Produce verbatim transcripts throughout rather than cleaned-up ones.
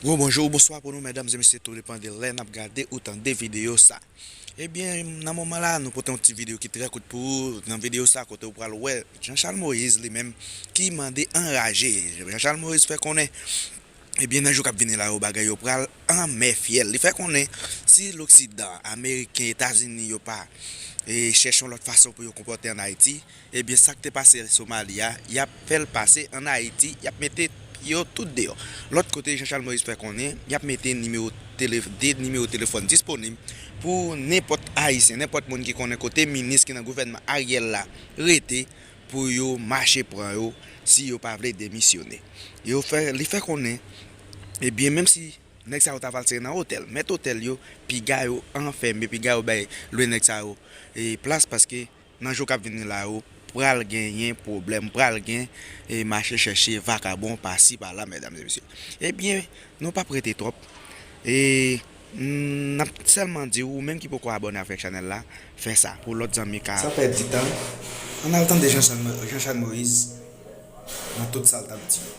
Gwo bonjou, bonswa pou nou, medam e mesye, tou depann de lè n ap gade ou tande videyo sa. Ebyen, nan moman la, nou pote yon ti videyo ki trè kout pou ou. Nan videyo sa, kote ou pral wè Jean Charles Moïse li menm ki mande anraje. Jean Charles Moïse fè konnen, ebyen, nan jou k ap vini la yo, bagay yo pral anmè fyèl. Li fè konnen si Loksidan, Ameriken, Etazini, yo pa e chèche yon lòt fason pou yo konpòte ann Ayiti, ebyen, sa k te pase Somali a, y ap fè l pase ann Ayiti, y ap mete yo tout deyò. Lòt kote, Jean Charles Moïse fè konnen, y ap mete nimewo tele-, de nimewo telefòn disponib pou nenpòt Ayisyen, nenpòt moun ki konnen kote minis ki nan gouvènman Ariel la rete, pou yo mache pran yo si yo pa vle demisyone. Yo fè, li fè konnen, ebyen, menm si nèg sa yo ta pral sere nan otèl, mèt otèl yo, piga yo anfème, piga yo bay lwe nèg sa yo e plas, paske nan jou k ap vini la yo, pral genyen pwoblèm, pral gen e mache chèche vakabon pasi pala, medam e mesye. Ebyen, nou p ap rete twòp. E n ap sèlman di w, ou menm ki poko abòne avèk chanèl la, fè sa pou lòt zanmi ka. Sa fè ti tan. Ann al tande Jean Charles Mo-, Jean Charles Moïse nan tout sa l t ap di yo.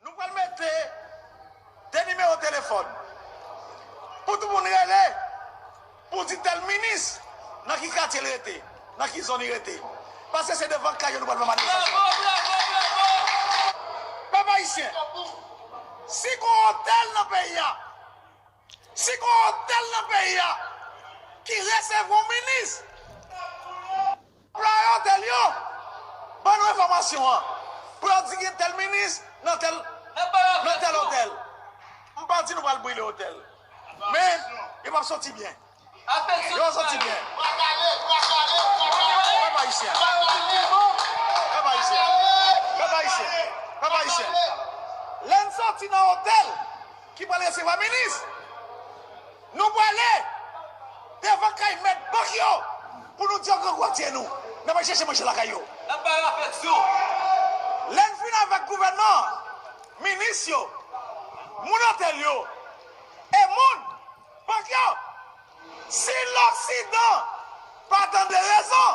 Nou pral mete de nimewo telefòn pou tout moun rele, pou di tèl minis nan ki katye l rete, nan ki zòn li rete. Paske se devan kay yo nou pral fè manifestasyon. Pèp ayisyen, si gon otèl nan peyi a, si gon otèl nan peyi a ki resevwa yon minis, plwaye otèl yo ban nou enfòmasyon an, pou yo di gen tèl minis nan tèl, nan tèl otèl. M pa di nou pral brile otèl, men yo p ap soti byen. Yo p ap soti byen. Pèp ayisyen. Pèp ayisyen. Pèp ayisyen. Pèp ayisyen. Lè n soti nan otèl ki pral resevwa minis, nou prale devan kay mèt bank yo pou nou di yo grangou ap tiye nou. N ap al chèche manje lakay yo. N ap bay afeksyon. Lè n fin avèk gouvènman an, minis yo, moun otèl yo, e moun bank yo, si Loksidan pa tande rezon,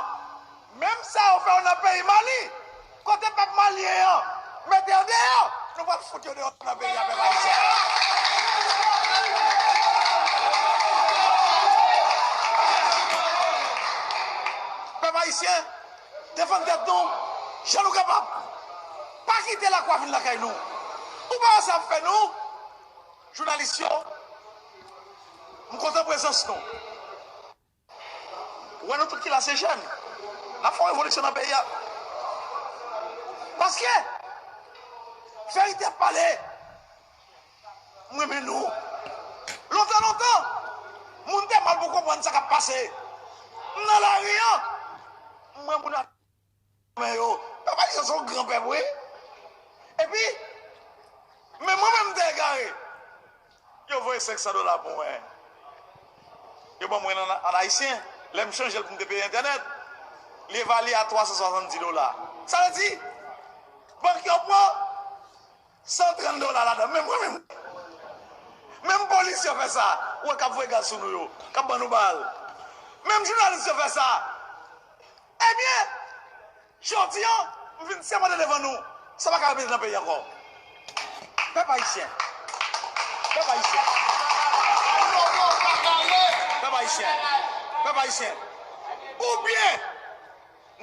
menm sa yo fè yo nan peyi Mali, kote pèp malyen an mete yo deyò, nou pral fout yo deyò nan peyi a, pèp ayisyen. Pèp ayisyen, defann tèt nou jan nou kapab. Pa kite lakwa vin lakay nou. Ou pa wè sa ap fè nou? Jounalis yo, m kontan prezans nou. Ou wè nou tout ki la se jèn. N ap fè yon revolisyon nan peyi a. Paske, verite ap pale, m renmen nou. Lontan, lontan, moun te mal pou konprann sa k ap pase. M nan lari an, m wè moun ap men yo. Pèp ayisyen se yon gran pèp, wi. Epi, men mwen menm m te egare. Yo voye senk san dola pou mwen. Yo ban mwen an, an ayisyen. Lè m chanje l pou m te peye entènèt, li evalye a twa san swasanndis dola. Sa vle di, bank yo pran san trant dola ladan. Men mwen menm, menm polis yo fè sa. Ou wè k ap voye gaz sou nou yo, k ap ban nou bal. Menm jounalis yo fè sa. Ebyen, jodi a, m vin sèmante devan nou, sa pa ka repete nan peyi ankò. Pèp ayisyen. Pèp ayisyen. Pèp ayisyen. Pèp ayisyen. Oubyen,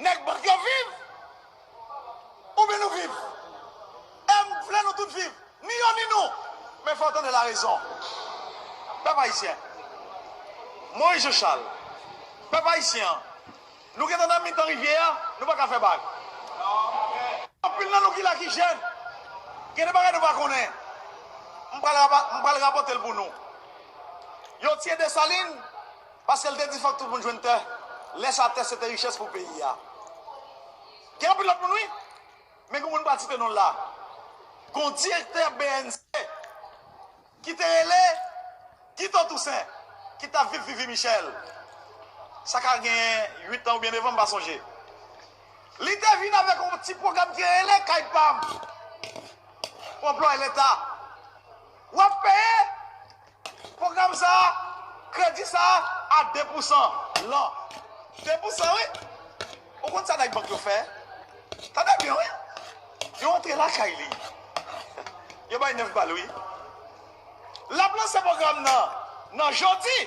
nèg bank yo viv, oubyen nou viv. E m vle nou tout viv. Ni yo ni nou. Men fò w tande larezon. Pèp ayisyen. Moïse Jean Charles. Pèp ayisyen an. Nou gentan nan mitan rivyè a, nou pa ka fè bak. Anpil nan nou ki la ki jèn. Gen de bagay nou pa konnen. M pral rapa-, m pral rapòte l pou nou. Yo tiye Desalin paske l te di fòk tout moun jwenn tè. Lè sa tè se te richès pou peyi a. Gen anpil lòt moun wi. Men gen moun pa site non l la. Gon direktè B N C ki te rele Guito Toussaint, ki t ap viv Vivi Michel. Sa ka gen uit an oubyen nèf an, m pa sonje. Li te vin avèk yon ti pwogram ki rele Kay Pa M pou anplwaye leta. W ap peye pwogram sa a, kredi sa a, a de pousan lan. De pousan, wi. Ou konn sa nèg bank yo fè? Tande byen, wi. Yo antre lakay li. Yo bay nèf bal, wi. L ap lanse pwogram nan, nan jodi.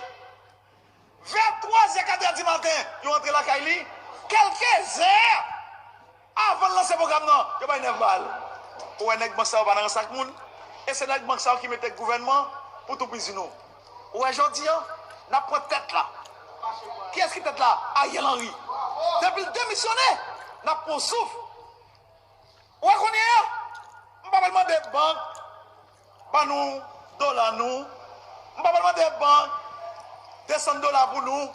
Vè twazè, katrè di maten, yo antre lakay li. Kèlke zè avan l lanse pwogram nan, yo bay nèf bal. Ou wè nèg bank sa yo pa nan rans ak moun. E se nèg bank sa yo ki mete gouvènman pou toupizi nou. Ou wè jodi a, n ap pran tèt la. Kiyès ki tèt la? Ariel Henry. Depi l demisyone, n ap pran souf. Ou wè kounye a, m pa pral mande bank ban nou dola nou. M pa pral mande bank desann dola pou nou.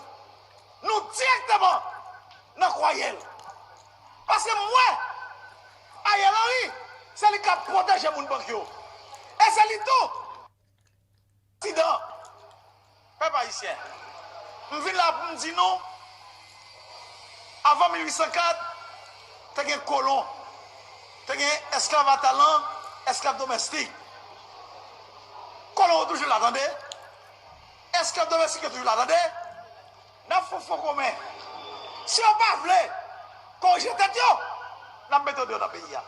Nou dirèkteman nan kwayèl. Paske m wè Ariel Henry, se li k ap pwoteje moun bank yo. E se li tou prezidan. Pèp ayisyen, m vin la pou m di nou, avan mil uit san kat, te gen kolon, te gen esklav atalan, esklav domestik. Kolon yo toujou la, tande. Esklav domestik yo toujou la, tande. N ap fè fon komen. Si yo pa vle korije tèt yo, n ap mete yo deyò nan peyi a.